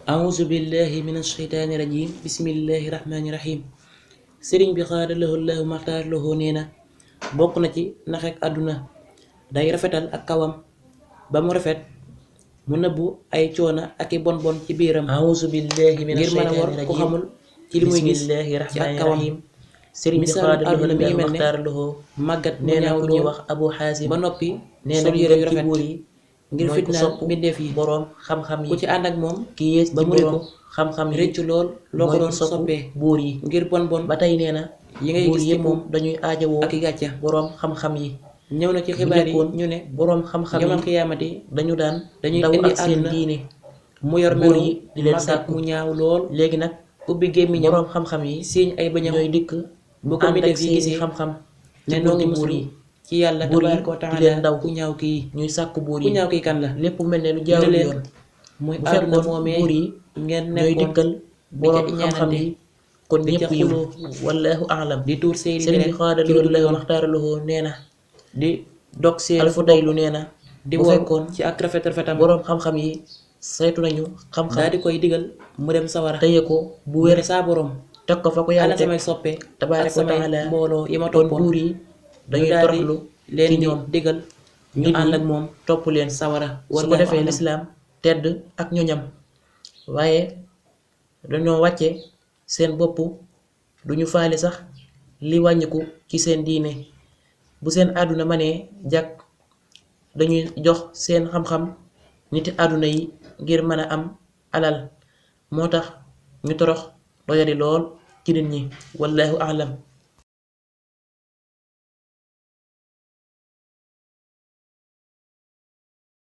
auzu billahi minash shaytaani rajim bismillahi rahmaani rahim sëriñ bi xaadalahoo lahu maxtaar lahoo nee na bokk na ci naxek àdduna day rafetal ak kawam ba mu rafet mu nëbbu ay coona ak i bon bon ci biiram auzu billahi ngir minash mën a wor shaytaani ku rajim xamul ci li muy gis bismillahi ci ak rahmaani kawam rahim sëriñ bi misaalum xaadalahoo àdduna mi ngi lahu mel ne maxtaar lahoo màggat mu nee na ñaaw ku ñuy lool wax Abu Xaasim ba noppi nee na sol ñu yére gën yu ci rafet buur yi ngir mooy ku fitnaal sopp mbindeef yi boroom xam-xam ku yi ci ànd ak moom ki yées ba ci muri boroom ko xam-xam yi réccu lool loo ko mooy ku doon sopp soppee buur yi ngir bon bon ba tey nee na yi ngay buur gis ci yépp moom dañuy aajowoo ak i gàcca boroom xam-xam yi ñëw na ci bu xibaar yi njëkkoon ñu ne boroom xam-xam yomal yi xiyaamati dañu daan dañuy daw indi ak seen àdduna diine mu yor buur melo yi di leen màggat sàkku mu ñaaw lool léegi nag ubbi gémmiñam boroom xam-xam yi siiñ ay bëñam ñooy dikk bu ko ànd ak mbindeef yi seeni gisee xam-xam ne ci noo ngi bunti buur muslu yi ci yàlla buur yi tabaaraka wa di leen taala daw ku ñaaw kii ñuy sàkku buur ku yi ñaaw kii kan la lépp mel ne lu ñu ne jaarul leen yoon muy bu àdduna fekkoon moomee buur yi ngeen ñooy nekkoon dikkal boroom xam-xam iñaanante yi kon di ca ñépp yiw xuloo wallahu aalam di tuur seeni sëriñ bi deret ci lu xaadalahoo dul lahu yoon maxtaaralahoo nee na di dog seen alfudaylu nee na di bu wor fekkoon ci ak rafetam boroom xam-xam yi saytu nañu xam-xam daal di koy digal mu dem sawara téye ko bu mu wér ne saa borom teg ko fa ko yàlla ana teg samay soppe ak tabaaraka wa samay taala mbooloo yi ma kon toppoon buur yi dañuy daal di toroxlu leen ci di ñoom digal ñu nit ànd ñi ak moom topp leen sawara su ko wallahu defee a'lam. lislaam tedd ak ñoñam waaye dañoo wàcce seen bopp duñu faale sax li wàññiku ci seen diine bu seen àdduna manee jàkk dañuy jox seen xam-xam niti àdduna yi ngir mën a am alal moo tax ñu torox doyadi lool ci nit ñi wallahu a'lam